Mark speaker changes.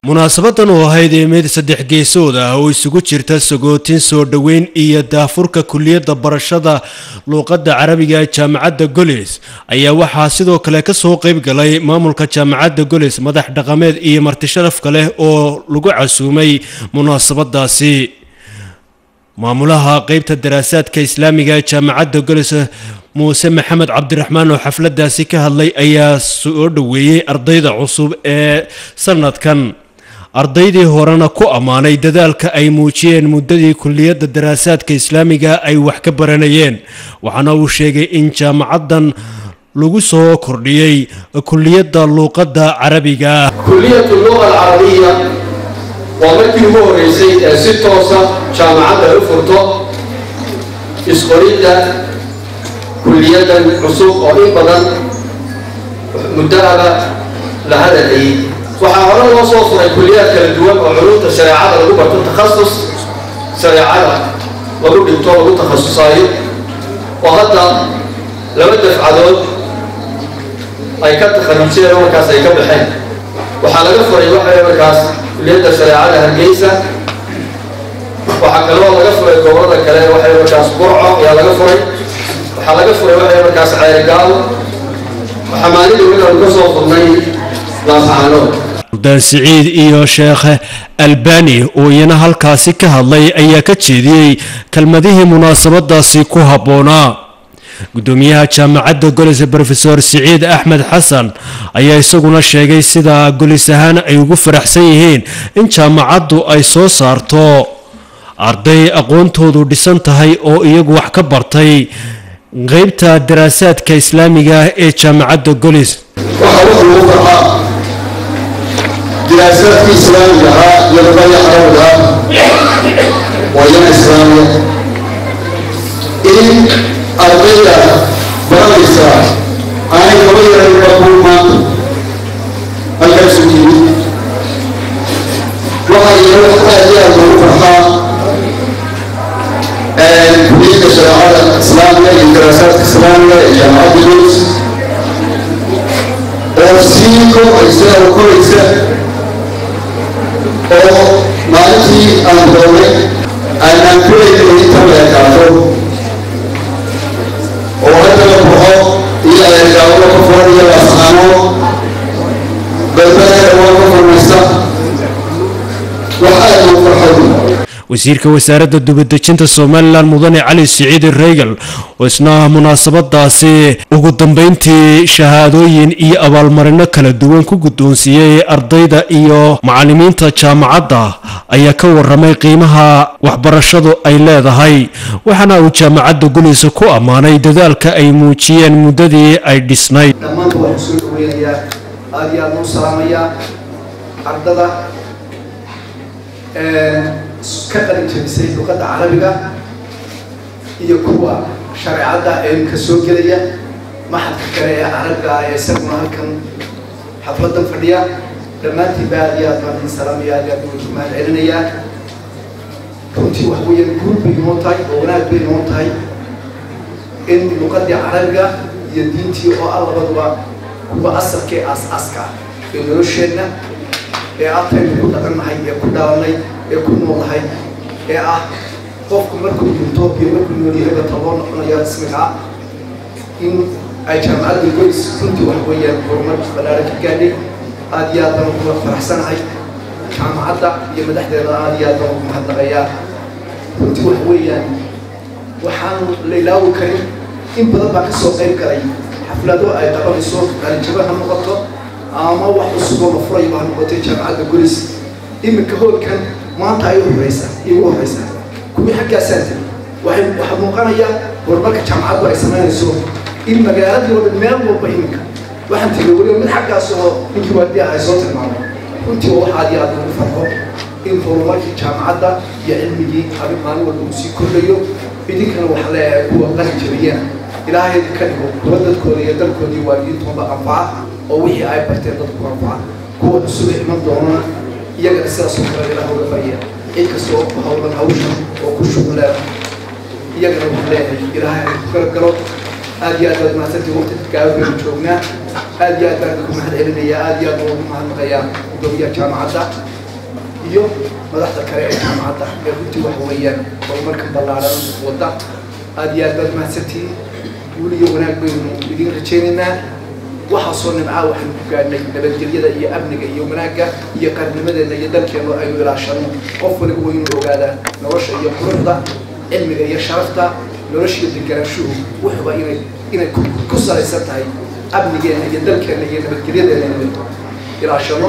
Speaker 1: Munaasabadan oo ahayd mid saddex geesood ah oo isugu jirta sagootin, soo dhoweyn iyo daafurka kuliyadda barashada luuqadda Carabiga ee Jaamacadda Golis ayaa waxaa sidoo kale ka soo qayb galay maamulka Jaamacadda Golis, madax dhaqameed iyo marti sharaf kale oo lagu casuumay munaasabadaasi. Maamulaha qeybta daraasaadka Islaamiga ee Jaamacadda Golis, Muuse Maxamed Cabdiraxmaan, oo xafladaasi ka hadlay ayaa soo dhoweeyey ardayda cusub ee sanadkan, ardaydii horena ku ammaanay dadaalka ay muujiyeen muddadii kuliyadda daraasaadka Islaamiga ay wax ka baranayeen. Waxaana uu sheegay in jaamacaddan lagu soo kordhiyey kuliyadda luuqadda Carabiga.
Speaker 2: Kuliyatu luga alcarabiya waa markii ugu horreysay ee si toosa jaamacadda ay u furto isqoridda kuliyaddan cusub oo in badan muddo-aba la hadalhayey. Waxaa hore loo soo furay kuliyaad kala duwan oo culumta shareecada lagu barto, takhasus shareecada lagu dhinto, lagu takhasusaayo, oo hadda laba dafcadood ay ka takharujeen oo markaas ay ka baxeen. Waxaa laga furay waxay markaas kuliyadda shareecada Hargeysa, waxaa kaloo laga furay gobolada kale, waxay markaas Burco ayaa laga furay, waxaa laga furay waxay markaas Ceerigaabo, waxaa maalin dhawin ka soo furnay Laascaanood.
Speaker 1: Suldaan Siciid iyo Sheekh Albani oo iyana halkaasi ka hadlay ayaa ka jeediyey kelmadihii munaasabadaasi ku habboonaa. Gudoomiyaha Jaamacadda Golis, Brofesor Siciid Axmed Xasan, ayaa isaguna sheegay sida Golis ahaan ay ugu faraxsan yihiin in jaamacaddu ay soo saarto arday aqoontoodu dhisan tahay oo iyagu wax ka bartay qeybta daraasaadka Islaamiga ee Jaamacadda Golis.
Speaker 3: Waxaa wax lagu farxaa diraasaadkii Islaamiga ahaa iyo luqadii Carabiga ah oo iyana Islaamiya in ardayda baranaysa aanay kaba yarayn bakuun maanta halkaasu yimid. Waxaa iyana wax aad iyo aad loogu farxaa kuliyadda shareecada Islaamiga iyo daraasaadka Islaamiga ee Jaamacadda Golis oo sii kobcaysa oo koraysa, oo maalintii aan bilownay aanaan filaynay inta la ekaato, oo haddana Burco iyo Ceergaabo ka furan iyo Laascaanood, Berbera waa ka furmaysa. Wax aad loogu farxo.
Speaker 1: Wasiirka wasaaradda dubadejinta Somalilan, Mudane Cali Siciid Reygal, oo isna munaasabadaasi ugu dambeyntii shahaadooyin iyo abaalmarino kala duwan ku guddoonsiiyey ardayda iyo macalimiinta jaamacadda, ayaa ka waramay qiimaha waxbarashadu ay leedahay, waxaana uu Jaamacadda Gulis ku ammaanay dadaalka ay muujiyeen muddadii ay dhisnayd.
Speaker 4: Dhammaanba waxaan soo dhaweynayaa, aada iyo aadna u salaamayaa ardada ka qalin jabisay luqadda Carabiga iyo kuwa shareecadda ee imka soo gelaya maxadka kale ee Carabiga ah ee isaguna halkan xafladan fadhiya. Dhammaantiinba aada iyo aad baan idin salaamaya, aad iyo aad baan idinku mahad celinayaa. Runtii wax weeyaan guul bay inoo tahay oo wanaag bay inoo tahay in luqaddii Carabiga iyo diintii oo ah labaduba kuwa asalka ee aas-aaska ah ee nolosheenna, ee ataynu ku dhaqannahay, ee ku dhaalanay, ee ku noolnahay, ee ah qofku markuu dhinto iyo markuu nool yahayba ta loo noqonayo rasmiga ah, in ay Jaamacadda Golis runtii wax weeyaan horumar ballaaran ka gaadhay. Aada iyo aad baan ugu faraxsanahay jaamacadda iyo madaxdeeda, aada iyo aad baan ugu mahadnaqayaa. Runtii wax weeyaan waxaan la ilaawi karin, in badan baa kasoo qayb galay xaflado ay qabanayso, qalinjabo ha noqoto ama wax cusub oo la furayaba ha noqotay Jaamacadda Golis. Iminka hoolkan maanta ay u horeysaa, igu horeysaa kuwii xaggaasaan tegey. Waxay waxaa muuqanaya horumarka jaamacaddu ay samaynayso in magaaladii oo dhan meel walba. Iminka waxaan tegey weliba mid xaggaas oo ninkii waardiya ahay soo tilmaamay. Runtii waa wax aad iyo aad ugu farxo in horumarkii jaamacadda iyo cilmigii abi maalin walba uu sii kordhayo. Idinkana waxaa leeyahay kuwa qalin jabiyana, Ilaahay idinka dhigo kuwa dadkooda iyo dalkooda iyo waalidiintooda anfaca oo wixii ay barteen dadku anfaca. Kuwa cusub ee iman doonana iyagana sidaas oo kale Ilaah uga barya. Cid kasta oo ku hawlan hawshan oo ku shuqleen iyagana waxaan leeyahay Ilaahay ku garab galo. Aad iyo aad baad mahadsantii, waqti gaaban baynu joognaa. Aad iyo aad baan idinku mahad celinayaa, aad iyo aad baan ugu mahadnaqayaa. Guddoomiyaha jaamacadda iyo madaxda kale ee jaamacadda ee runtii waxa weeyaan horumarkan ballaaran wadda, aada iyo aad baad mahadsantihiin. Guul iyo wanaag baynu idiin rajaynaynaa. Waxaasoo nimcaa waxaynu ku gaadhnay nabadgelyada iyo amniga iyo wanaagga iyo qarnimadeenna iyo dalkeennu aynu ilaashano. Qof waliba waa inuu ogaadaa nolosha iyo quruxda, cilmiga iyo sharafta, noloshiyo deganaanshuhu wuxuba inay ku salaysan tahay amnigeenna iyo dalkeenna iyo nabadgelyadeenna inaynu ilaashano.